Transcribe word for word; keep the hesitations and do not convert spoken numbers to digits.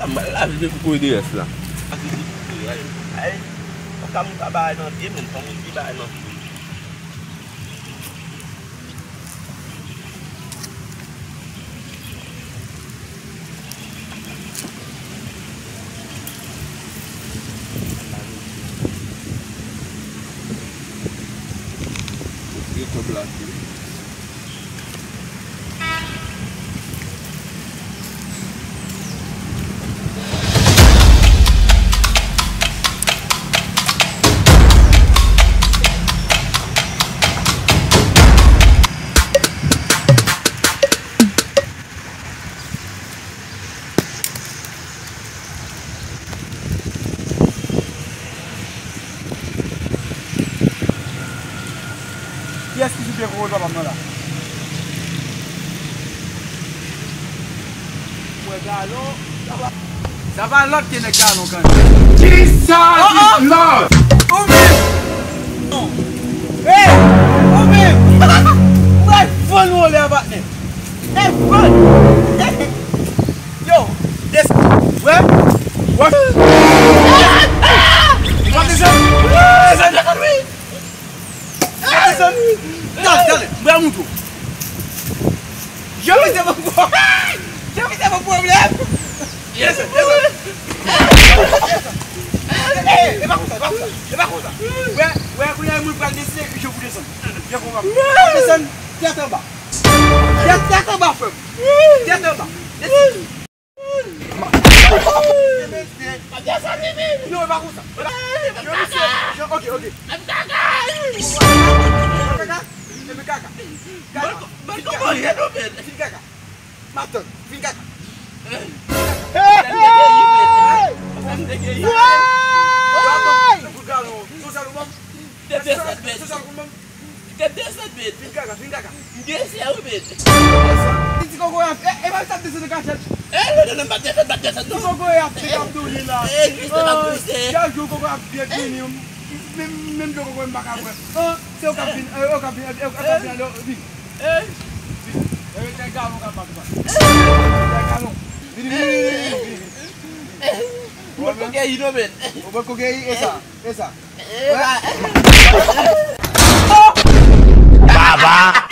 M pral lave pou kore de rès la. Ay, fò ka moun pa bagay nan pye, men fò moun di bagay nan pye. Kiyès ki sou pye kokoye papa m nan la? Mwen galon, sa pa, sa pa lòt ke nèg galon kanmenm. Jesus is Lord! Ou menm! Hey! Ou menm! Ou pral vann wòlè a, patnè! Hey, vann! Yo, desann. Wè? Wè? W ap desann? Desann, desann, wi. W ap desann? Gade, gade, m pral moutre w. Jean Michel ban pwoblèm. Jean Michel ban pwoblèm. Desann, desann. Ey, e pa konsa, e pa konsa, e pa konsa. Wè, wè, kounye a moun pral deside ki jan pou desann. Jan pou desann, tèt anba. Tèt, tèt anba, frè m. Tèt anba. Desann. Non, e pa konsa. Yo, misye, yo, ok, ok. Kaka? Kaka? Kaka? Kaka? Fin kaka. Fin kaka. Matant, fin kaka. Hey! Hey! Hey! Hey! Te desann, men. Te desann, men. Fin kaka, fin kaka. M gen sè, wi, men. Ti kokoye ap, e, e pa sa desann nan kachèt. E, non, non, non, m pa desann, m pa desann, non. Ti kokoye ap fè kap donnen la. E, jis nan kouze. Chak jou kokoye ap byen vini. Menm, menm jan kokoye m pa ka kwè. An, se ou k ap vin, e, ou k ap vin, e, ou k ap vin, alò, vin. Vin. E, tèt galon k ap bat, bat. Tèt galon. Vini, vini, vini, vini, vini. Ou mwen kokeyi, non, men. Ou mwen kokeyi, e sa, e sa. Baba!